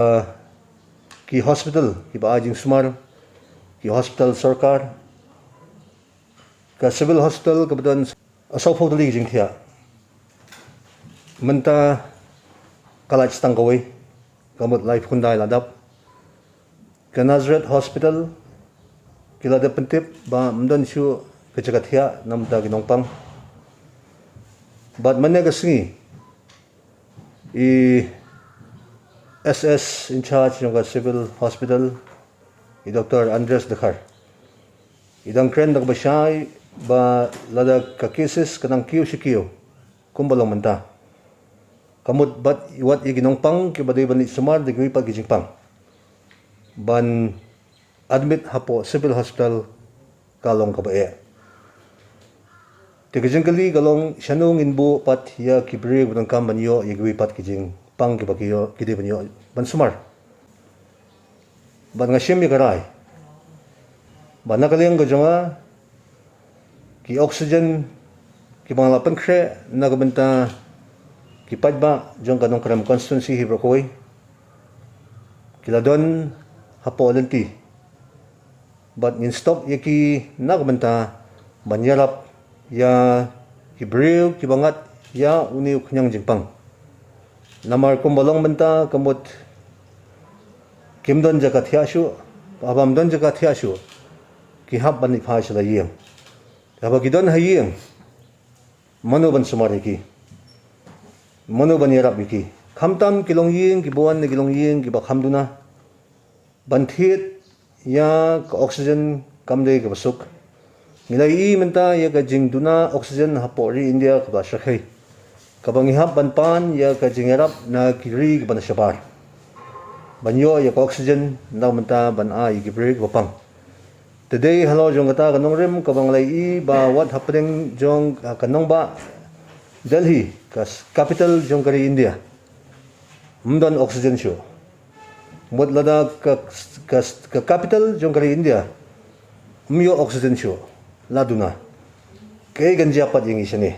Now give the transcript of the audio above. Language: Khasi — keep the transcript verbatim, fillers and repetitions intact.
Uh, ki hospital, ki ba ai jingsumar, ki hospital sorkar, ka civil hospital ka ba don sawphew tylli ki jingthiah. Mynta ka lait stang kawei, ka mut laiphew khyndai la dap. Ka Nazareth Hospital, ki la dep pyntip ba ym don shuh ka jaka thiah na ka bynta ki nongpang. Bad mynne ka sngi, i S S in charge jong ka Civil Hospital, i Doctor Andres Dkhar, i dang kren da kaba shai ba lada ka cases ka nang kiew shi kiew kumba long mynta, ka mut bad wat ïa ki nongpang ki ba dei ban leit sumar da kiwei pat ki jingpang, ban admit hapoh Civil Hospital ka long kaba eh. Te ka jingkylli ka long, shano ngin buh pat ïa ki briew ba donkam ban ïoh ïa kiwei pat ki jingpang ki ba ki ïoh, ki dei ban ïoh ban sumar. Bad nga shim ïa ka rai ba na ka liang ka jong nga, ki oxygen ki ba nga la pynkhreh na ka bynta ki paidbah jong ka Nongkrem constituency hi baroh kawei, ki la don hapoh lynti. Bad ngin stock ïa ki na ka bynta ban ïarap ïa ki briew ki ba ngat ïa une u khñiang jingpang. Namar kumba long mynta ka mut kim don jaka thiah shuh, haba ym don jaka thiah shuh, ki hap ban leit phai sha la ïing. Haba ki don ha ïing, mano ban sumar ïa ki? Mano ban ïarap ïa ki? Khamtam ki longïing ki ba wan na ki longïing ki ba kham duna, ban thied ïa ka oxygen kam dei kaba suk. Ngi la ïohi mynta ïa ka jingduna oxygen hapoh ri India kaba shyrkhei, kaba ngi hap ban pan ïa ka jingïarap na ki ri kiba na shabar ban ïoh ïa ka oxygen, na mynta ban ai ïa ki briew kiba pang. Te dei halor jong kata ka nongrim kaba ngi la ïohi ba wat hapdeng jong ka nongbah Delhi, ka s-, capital jong ka ri India, ym don oxygen shuh. Mut lada ka, ka, ka capital jong ka ri India ym ïoh oxygen shuh, la duna, kaei kan jia pat ïa ngi shane?